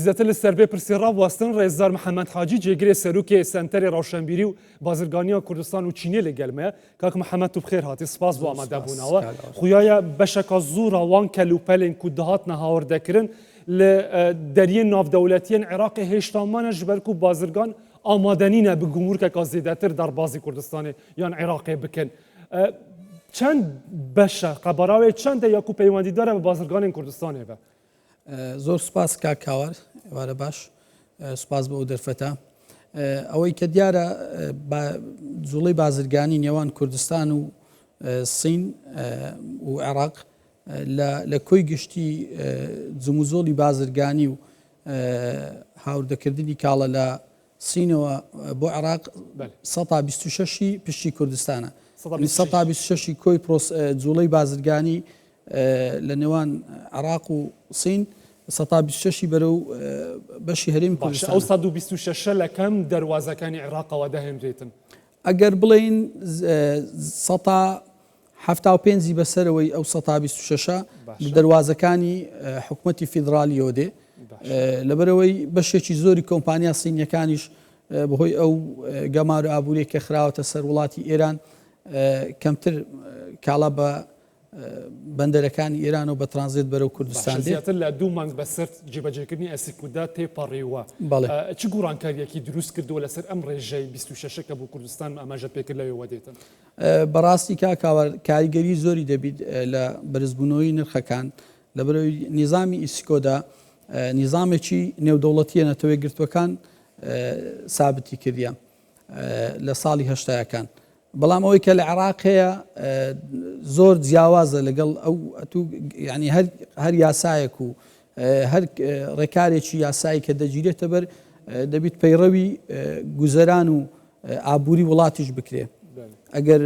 Zêdetir li ser vê pirsê rawestin, Rêzdar Mihemed Hacî cêgirê Serokê Senterê Rewşenbîrî û Bazirganiya Kurdistan û Çînê li gel me ye. Kak Mihemed tu bi xêr hatî, spas bo amadebûna we. Xuya ye beşeka zora wan kelûpelên ku dihatine hawirdekirin li deriyên navdewletiyên Iraqê hêjta mane ji ber ku bazirgan amade nîne bi gumurkeka zêdetir derbazî Kurdistanê yan Iraqê bikin. Çend beş e, qebara wê çend e ya ku peywendîdar e bi bazirganên Kurdistanê ve? زۆر سوپاس کاک کاوار ئێوارە باش سوپاس بۆ ئەو دەرفەتە ئەوەی کە دیارە جوڵەی بازرگانی نێوان کوردستان و سین و عێراق لە کۆی گشتی جموجۆڵی بازرگانی و هاوردەکردنی کاڵە لە سینەوە بۆ عێراق 126 پشتی کوردستانە 126 کۆی پرۆس جوڵەی بازرگانی لە نێوان عێراق و سین 126 بەرەو بەشی هەرێمی کوردستان. ئەو 126 لە کام دەروازەکانی عێراقەوە دەهێنرێتن؟ ئەگەر بڵێین سەتا 75 ی بەسەرەوەی ئەو سەتا 26 لە دەروازەکانی حکومەتی فیدرالیەوە دێ لەبەرەوەی بەشێکی زۆری کۆمپانیا سینیەکانیش بەهۆی ئەو گەمارۆ ئابووریە کە خراوەتە سەر وڵاتی ئێران کەمتر کاڵا بە بەندەرەکانی ئێرانەوە بە ترانزێت بەرەو کوردستان دێت. زیاتر لە دوو مانگ بەسەر جێبەجێکردنی ئەسیکودا تێپەڕیوە، چ گۆڕانکارییەکی دروست کردووە لەسەر ئەم ڕێژەی 26 کە بۆ کوردستان ئاماژەت پێکرد لەوێوە دێتن؟ بەڕاستی کاک کاوار کاریگەری زۆری دەبیت لە بەرزبوونەوەی نرخەکان، لەبەرئەوەی نیزامی ئیسیکۆدا نیزامێکی نێودەوڵەتییە نەتەوەیەکگرتووەکان سابتی کردیە. لە ساڵی هەشتایەکان بەڵام ئەوەی کە لە عێراق هەیە زۆر جیاوازە لەگەڵ ئەو ئەتوو ینی هەر هەر یاسایەک و هەر ڕێکارێکی یاسایی کە دەگیرێتە بەر دەبیت پەیڕەوی گوزەران و ئابووری وڵاتیش بکرێ ئەگەر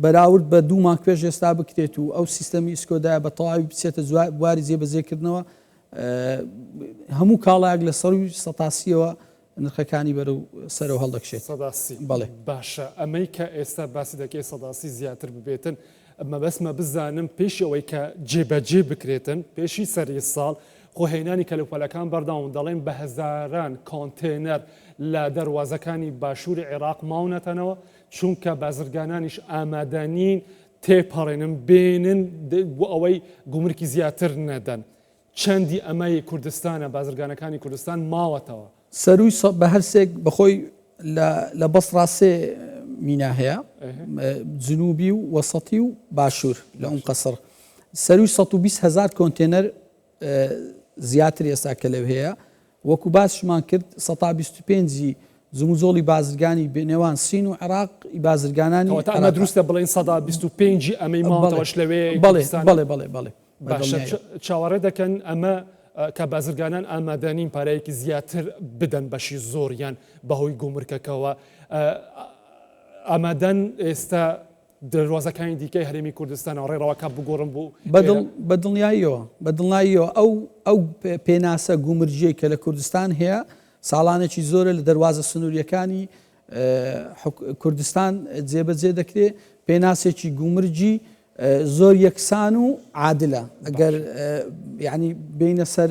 بەراورد بە دوو مانگ پێش ئێستا بکرێت و ئەو سیستەمی ئیسکۆدایە بە تەواوی بچێتە بواری جێبەجێکردنەوە هەموو کاڵایەک لە سەروی سەتاسیەوە نرخەکانی بەرەو سەرەوە هەڵدەکشێت. 130. بەڵێ. باشە ئەمەی کە ئێستا باسی دەکەی 130 زیاتر ببێتن مەبەستمە بزانم پێشی ئەوەی کە جێبەجێ بکرێتن پێشی سەری ساڵ خۆ هێنانی کەلوپەلەکان بەردەوام دەڵێن بە هەزاران کۆنتێنەر لە دەروازەکانی باشووری عێراق ماونەتەنەوە چونکە بازرگانانیش ئامادە نین تێپەڕێنن بێنن بۆ ئەوەی گومرکی زیاتر نەدەن. چەندی ئەمەی کوردستانە بازرگانەکانی کوردستان ماوەتەوە؟ سەرووی سە بە هەر سێک بەخۆی لە لە بەسڕا سێ مینا هەیە جنوبی و وەسەتی و باشوور لە ئوم قەسڕ سەرووی 120 هزار کۆنتێنەر زیاتر ئێستا کە لەو هەیە وەکو باسشمان کرد سەتا 25 جموجۆڵی بازرگانی نێوان سین و عێراق بازرگانانی کەواتە ئەمە دروستە بڵێین سەدا 25 ئەمەی ماوەتەوەش لەوێ بەڵێ بەڵێ بەڵێ بەڵێ باشە چاوەڕێ دەکەن ئەمە کە بازرگانان ئامادە نین پارەیەکی زیاتر بدەن بەشی زۆریان بەهۆی گومرکەکەوە ئامادەن ئێستا دەروازەکانی دیکەی هەرێمی کوردستان و ڕێڕەوەکە بگۆڕن بۆ بە دڵنیاییەوە بە دڵنیاییەوە ئەو ئەو پێناسە گومرجیەی کە لە کوردستان هەیە ساڵانێکی زۆرە لە دەروازە سنووریەکانی کوردستان جێبەجێ دەکرێت پێناسێکی گومرجی زۆر یەکسان و عادلە ئەگەر یعنی بینە سەر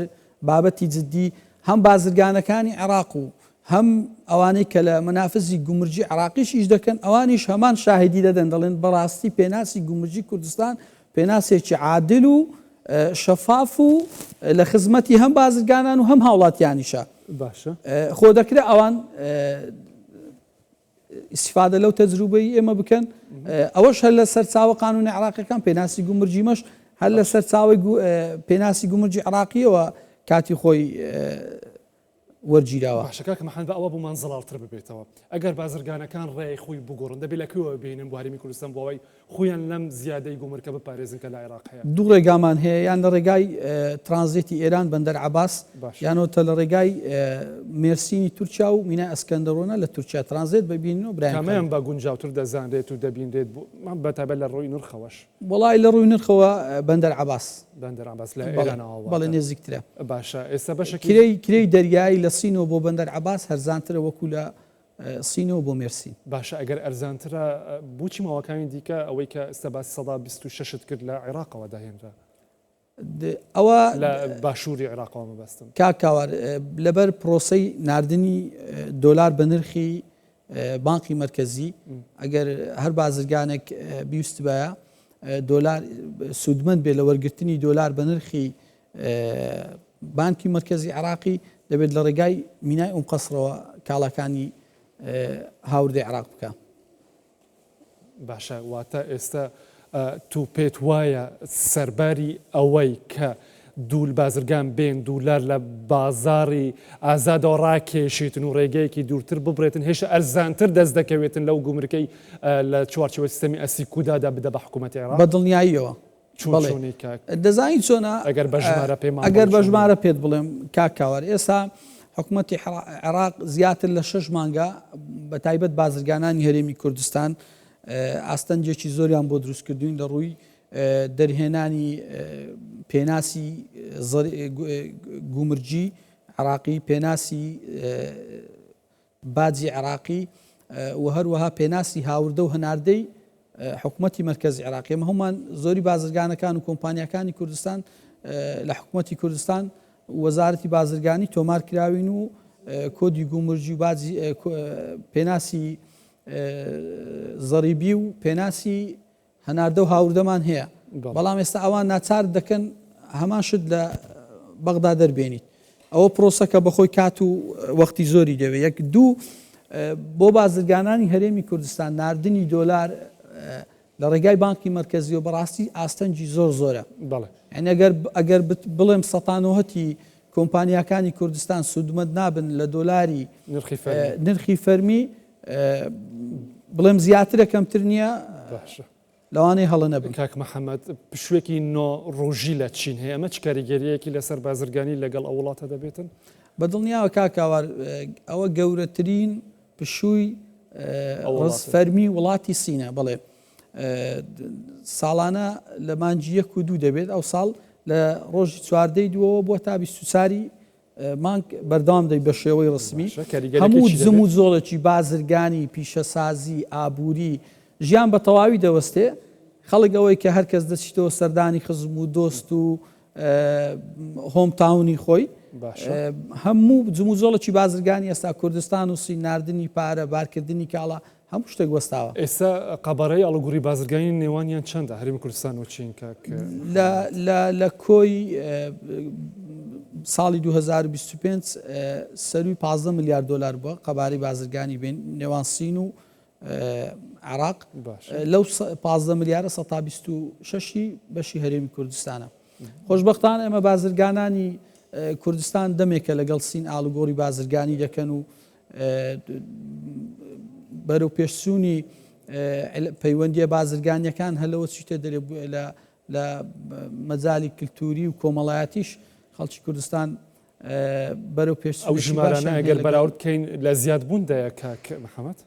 بابەتی جددی هەم بازرگانەکانی عێراق و هەم ئەوانەی کە لە منافزی گومرجی عراقیش ئیش دەکەن ئەوانیش هەمان شاهدی دەدەن دەڵێن بەڕاستی پێناسی گومرجی کوردستان پێناسێکی عادل و شەفاف و لە خزمەتی هەم بازرگانان و هەم هاوڵاتیانیشە باشە خۆ دەکرێت ئەوان ئیستیفادە لەو تەجروبەی ئێمە بکەن ئەوەش هەر لە سەرچاوە قانونە عێراقیەکان پێناسی گومرجیمەش هەر لە سەرچاوەی پێناسی گومرجی عێراقیەوە کاتی خۆی وەرگیراوە. باشە کاکە محەمەد با ئەوە بۆمان زەڵاڵتر ببێتەوە ئەگەر بازرگانەکان ڕێی خۆی بگۆڕن دەبێت لە کوێوە بێنن بۆ هەرێمی کوردستان بۆ ئەوەی خۆیان لەم زیادەی گومرکە بپارێزن کە لە عێراق هەیە؟ دوو ڕێگامان هەیە یان لە ڕێگای ترانزێتی ئێران بەندەر عەباس یانۆتە لە ڕێگای مێرسینی تورکیا و مینای ئەسکەندەرۆنە لە تورکیا ترانزێت ببینن و برایان کامیان بە گونجاوتر دەزانرێت و دەبینرێت بە تایبەت لە ڕووی نرخەوەش؟ وەڵای لە ڕووی نرخەوە بەندەر عەباس. بەندەر عەباس لە ئێرانەوە بەڵێ نێزیکترە. باشە ئێستا بەشێکی کرێی کرێی دەریایی لە سینەوە بۆ بەندەر عەباس هەرزانترە وەکو لە سینەوە بۆ مێرسین. باشە ئەگەر ئەرزانترە بۆچی ماوەکانی دیکە ئەوەی کە ئێستا باسی 26%ت کرد لە عێراقەوە داهێنرا؟ ئەوە لە باشووری عێراقەوە مەبەستم. کاک کاوار لەبەر پرۆسەی ناردنی دۆلار بە نرخی بانقی مەرکەزی ئەگەر هەر بازرگانێک بیوستبایە دۆلار سوودمەند بێ لە وەرگرتنی دۆلار بە نرخی بانکی مەرکەزی عراقی دەبێت لە ڕێگای مینای ئوم قەسرەوە کاڵاکانی هاوردەی عراق بکە. باشە واتە ئێستا تو پێت وایە سەرباری ئەوەی کە دوول بازرگان بێن دولار لە بازاری ئازادەوە ڕاکێشیتن و ڕێگەیەکی دوورتر ببرێتن هێشتا ئەرزانتر دەست دەکەوێتن لەو گومرکەی لە چوارچێوەی سیستەمی ئەسیکودادا بدە بە حکوومەتی عێراق؟ بە دڵنیاییەوە. چۆن بەڵێ. چۆنی کاک؟ دەزانی چۆنە؟ ئەگەر بە ژمارە پێمان ئەگەر بڵێی بە چۆنی؟ ژمارە پێت بڵێم کاک کاوار ئێستا حکوومەتی عێراق زیاتر لە شەش مانگە بە تایبەت بازرگانانی هەرێمی کوردستان ئاستەنگێکی زۆریان بۆ دروست کردوین لە ڕووی دەرهێنانی پێناسی گومرگی عێراقی پێناسی باجی عێراقی و هەروەها پێناسی هاوردە و هەناردەی حکومەتی مەرکەزی عێراقی. ئێمە هەموومان زۆری بازرگانەکان و کۆمپانیاکانی کوردستان لە حکومەتی کوردستان وەزارەتی بازرگانی تۆمار کراوین و کۆدی گومرگی و باجی پێناسی زەریبی و پێناسی هەناردە و هاوردەمان هەیە، بەڵام ئێستا ئەوان ناچارت دەکەن هەمان شت لە بەغدا دەربێنیت. ئەوە پرۆسەکە بەخۆی کات و وەختی زۆری دەوێت. یەک دوو بۆ بازرگانانی هەرێمی کوردستان ناردنی دۆلار لە ڕێگای بانکی مەرکەزیەوە بەڕاستی ئاستەنگی زۆر زۆرە. یعنی ئەگەر ئەگەر بڵێم سەتانەوەتی کۆمپانیاکانی کوردستان سوودمەند نابن لە دۆلاری نرخی فەرمی بڵێم زیاترە کەمتر نییە باشە لەوانەیە هەڵە نەبم. کاک محەمەد پشووێکی نۆ ڕۆژی لە چین هەیە ئەمە چ کاریگەرییەکی لەسەر بازرگانی لەگەڵ ئەو وڵاتە دەبێتن؟ بە دڵنیاوە کاک هاوار ئەوە گەورەترین پشووی ڕز فەرمی وڵاتی سینە بەڵێ ساڵانە لە مانگی یەک و دوو دەبێت ئەو ساڵ لە ڕۆژی چواردەی دووەوە بۆ تا 24 مانگ بەردەوام دەبی بە شێوەی ڕسمی، هەموو جم و جۆڵێکی بازرگانی، پیشەسازی، ئابووری، ژیان بە تەواوی دەوەستێ، خەڵک ئەوەی کە هەر کەس دەچیتەوە سەردانی خزم و دۆست و هۆم تاونی خۆی، هەموو جم و جۆڵێکی بازرگانی ئێستا کوردستان و سین ناردنی پارە، بارکردنی کاڵا، هەموو شتێک وەستاوە. ئێستا قەبارەی ئاڵوگوڕی بازرگانی نێوانیان چەندە هەرێمی کوردستان و چین کاک لە لە لە کۆی ساڵی 2025 سەروی 15 ملیار دلار بووە قەبارەی بازرگانی بین نێوان سین و عراق لەو 15 ملیارە 126 بەشی هەرێمی کوردستانە خۆشببختان ئێمە بازرگانانی کوردستان دەمێکە لەگەڵ سین ئاڵوگۆڕی بازرگانی دەکەن و بەرەو پێشچوونی پەیوەندیە بازرگانیەکان هەلەوە چیتە دەرێ لە لە مەجالی کللتوری و کۆمەڵایەتیش خەڵکی کوردستان بەرەو پێش ئەو ژمارانە ئەگەر بەراورد بکەین لە زیاد بووندایە کاک محەممەد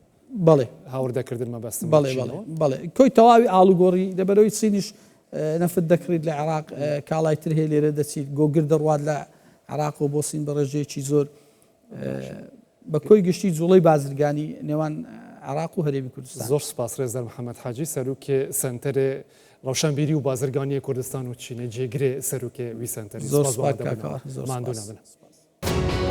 بەڵێ هاوردەکردن مەبەستم بەڵێ بەڵێ بەڵێ کۆی تەواوی ئاڵوگۆڕی لەبەرەوەی چینیش نەفت دەکڕیت لە عێراق کاڵای تر هەیە لێرە دەچیت گۆگر دەڕوات لە عێراق و بۆ سین بە ڕێژەیەکی زۆر بە کۆی گشتی جوڵەی بازرگانی نێوان عێراق و هەرێمی کوردستان. زۆر سوپاس رێزدار محەمەد حاجی سەروکێ سەنتەرێ ڕەوشەنبیری و بازرگانیێ کوردستان و چینێ جێگرێ سەروکێ وی سەنتەری زۆر سوپاس بۆ سوپاس ئامادەبوونەوە. کاکە زۆر ماندوو سوپاس. نەبن.